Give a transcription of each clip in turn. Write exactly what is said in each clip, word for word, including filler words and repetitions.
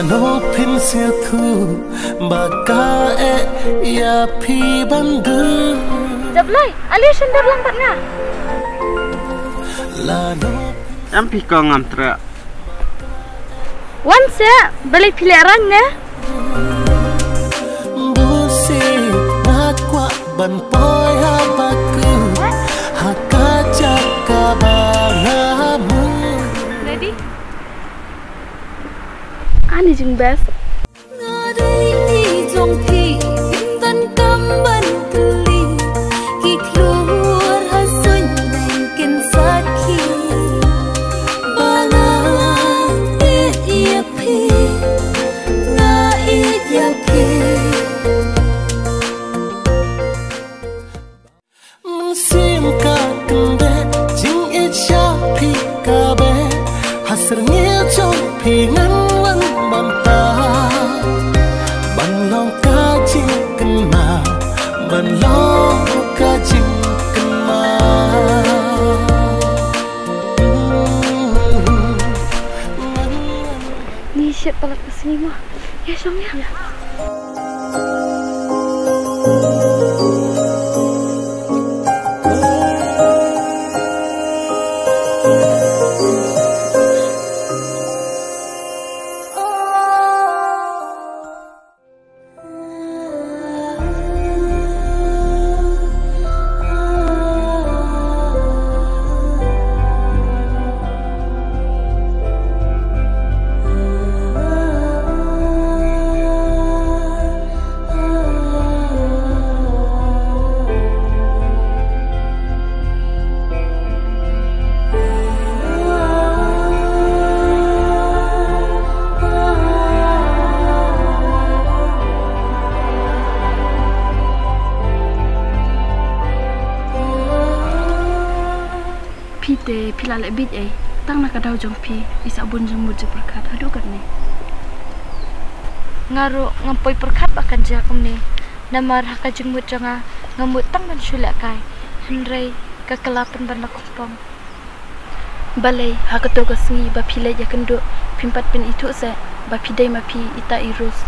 No phin sngewthuh ba ka eh ïa phi ban dei. Jablai, ale shen dur lang bad nga. Lano. Em phi ko ngam treh. Wan seh, balei phi lehraiñ ne? Busi nga kwah ban poi ha ba ku ha ka jaka ba nga mut. Ready? Ani jingbes. Nga dei i jong phi, ym donkam ban kylli. Ki khlur ha suiñ dang kin sakhi ba nga ïeit ïa phi, nga ïeit ïa phi. Mynsiem ka kynbeh jingïeit sha phi ka beh. Ha syrngiew jong phi ngan wan bynta ban long ka jingkynmaw, ban long ka jingkynmaw. Ngi shet palat ka sngi mo. Ïa shong ïa. Phi te phi la leh beit ei, tang na ka daw jong phi i sah bun jingmut jingpyrkhat haduh katne. Nga ruh ngam poi pyrkhat ba kan jia kumne, namar ha ka jingmut jong nga nga mut tang ban shu lehkai, hynrei ka kylla pynban la khongpong. Balei ha kato ka sngi ba phi leit ïakynduh phim pat pynithuh seh ba phi dei ma phi ita i Rose?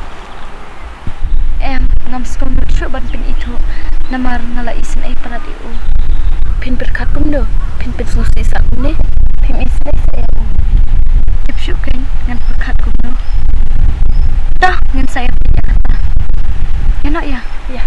Em, ngam sngewmut shuh ban pynithuh namar nga la isynei palat ïa u. Phin pyrkhat kumno? Phin pynsngewsih sah kumne? Phim isynei seh ïa u? Tip shuh kein ngan pyrkhat kumno. To, ngin sa ïa phi ïa kata. Ïa noh ïa. Ïa.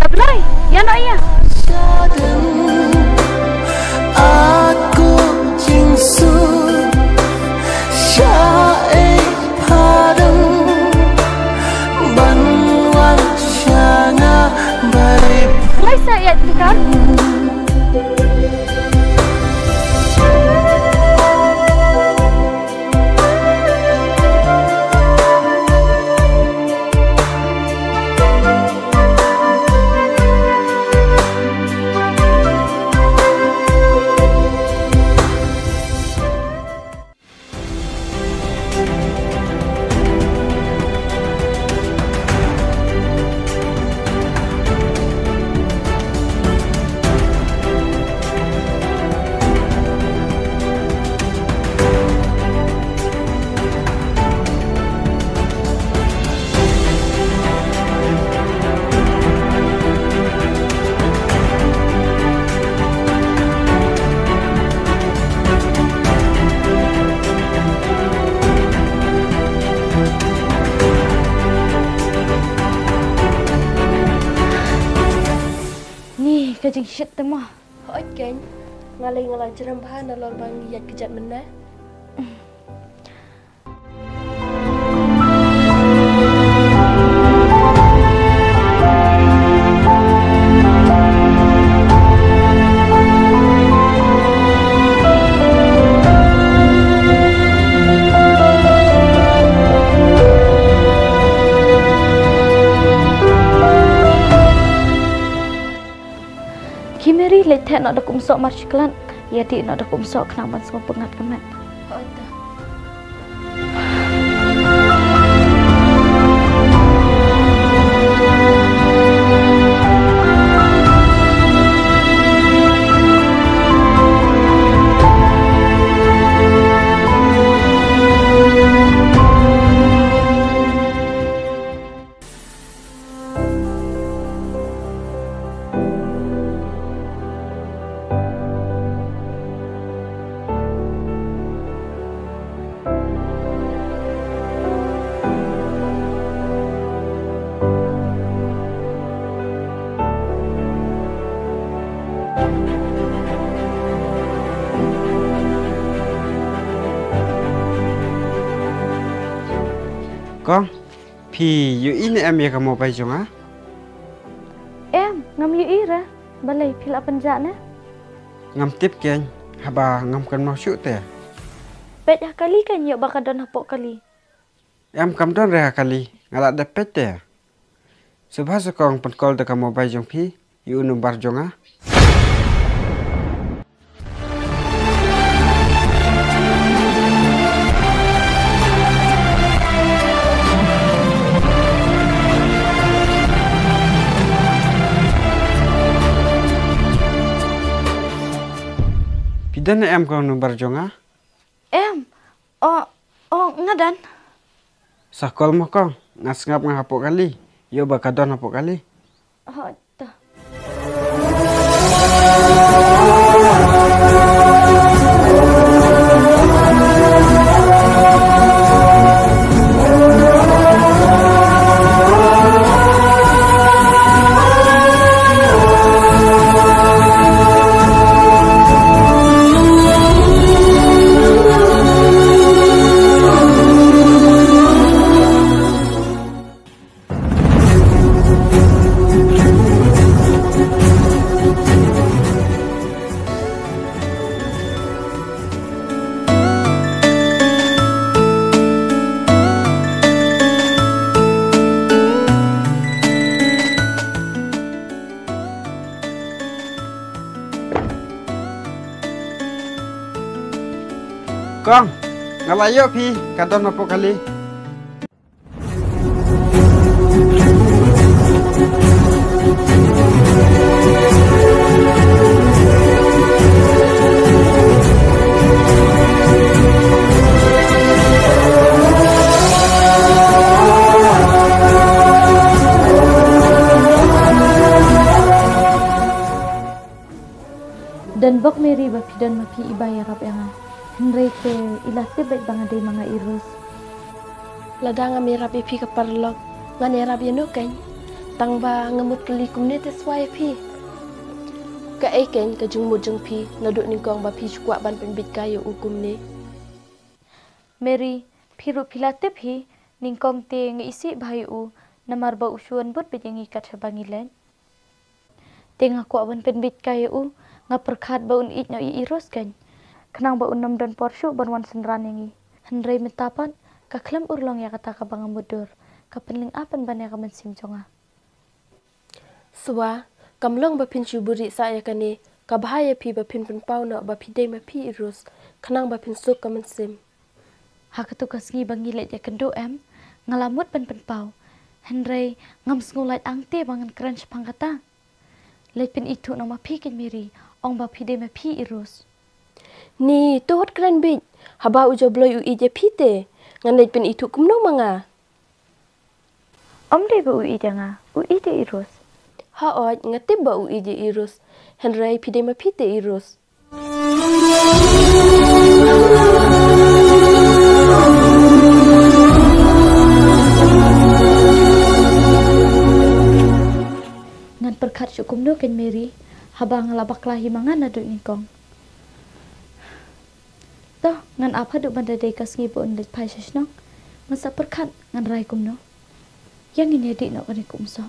Jablai, ïa noh ïa. Aku jingsu sha ei phareng ban wan sha nga bai. Lai sa ïa tukar. Ni ka jingshit te mo. Hooid keiñ, nga lei nga la jrem bha nalor ba ngi ïaid kjat mynne. Ki Mary leit theh noh da kum soh mar shi klat. Ïa dih noh da ka umsoh khnang ban sngewpyngngad ka met. Hooid te. Kong, phi ïohi ne em ïa ka mobile jong nga? Em, ngam ïohi re. Balei phi la pynjah ne? Ngam tip keiñ, haba ngam kynmaw shuh te. Peit ha kali keiñ, ïoh ba ka don hapoh kali. Em, kam don re ha kali, nga la dep peit te. Sngewbha sa kong, pyn call da ka mobile jong phi ïa u number jong nga. Phi don ne em kong number jong nga? Em. O, o, nga don. Sa call mo kong, nga sngap nga hapoh kali. Ïoh ba ka don hapoh kali. Hooid te. Kong, nga la ïoh phi, ka don hapoh kali. Don bok Mary ba phi don ma phi i ba ïarap ïa nga. Hynrei te i la tip beit ba nga dei ma nga i Rose. Lada ngam ïarap ïa phi ka paralok, ngan ïarap ïano keiñ? Tang ba nga mut kylli kumne te shuwa ïa phi. Kaei keiñ ka jingmut jong phi naduh nyngkong ba phi shu kwah ban pynbit kai ïa u kumne? Mary, phi ruh phi la tip hi, nyngkong te nga isih bha ïa u, namar ba u shu wan bud beit ïa ngi kat shaba ngi leit. Te nga kwah ban pynbit kai ïa u, nga pyrkhat ba un ïeit noh ïa i Rose keiñ, khnang ba un ym don por shuh ban wan synran ïa ngi. Hynrei mynta pat ka khlem urlong ïa kata kaba nga mutdur, ka pynlyngngoh pynban ïa ka mynsiem jong nga. Shuwa, kam long ba phin shu buhrieh sah ïa kane, ka bha ïa phi ba phin pynpaw noh ba phi dei ma phi i Rose, khnang ba phin suk ka mynsiem. Ha katu ka sngi ba ngi leit ïakynduh em, nga la mut ban pynpaw. Hynrei ngam sngewlait angte ba ngan kren shaphang kata. Leit pynithuh noh ma phi keiñ Mary, ong ba phi dei ma phi i Rose. Ni, to wat kren beit, haba u Jabloi u ïeit ïa phi te, ngan leit pynithuh kumno ma nga? Ym dei ba u ïeit ïa nga, u ïeit ïa i Rose. Hooid, nga tip ba u ïeit ïa i Rose. Hynrei phi dei ma phi te i Rose. Ngan pyrkhat shuh kumno keiñ Mary, haba nga la bakla hi ma nga naduh nyngkong. To, ngan ap haduh ban da dei ka sngi ba un leit phai sha shnong. Ngan sa pyrkhat ngan rai kumno. Ïa ngin ïa dih noh kane ka umsoh.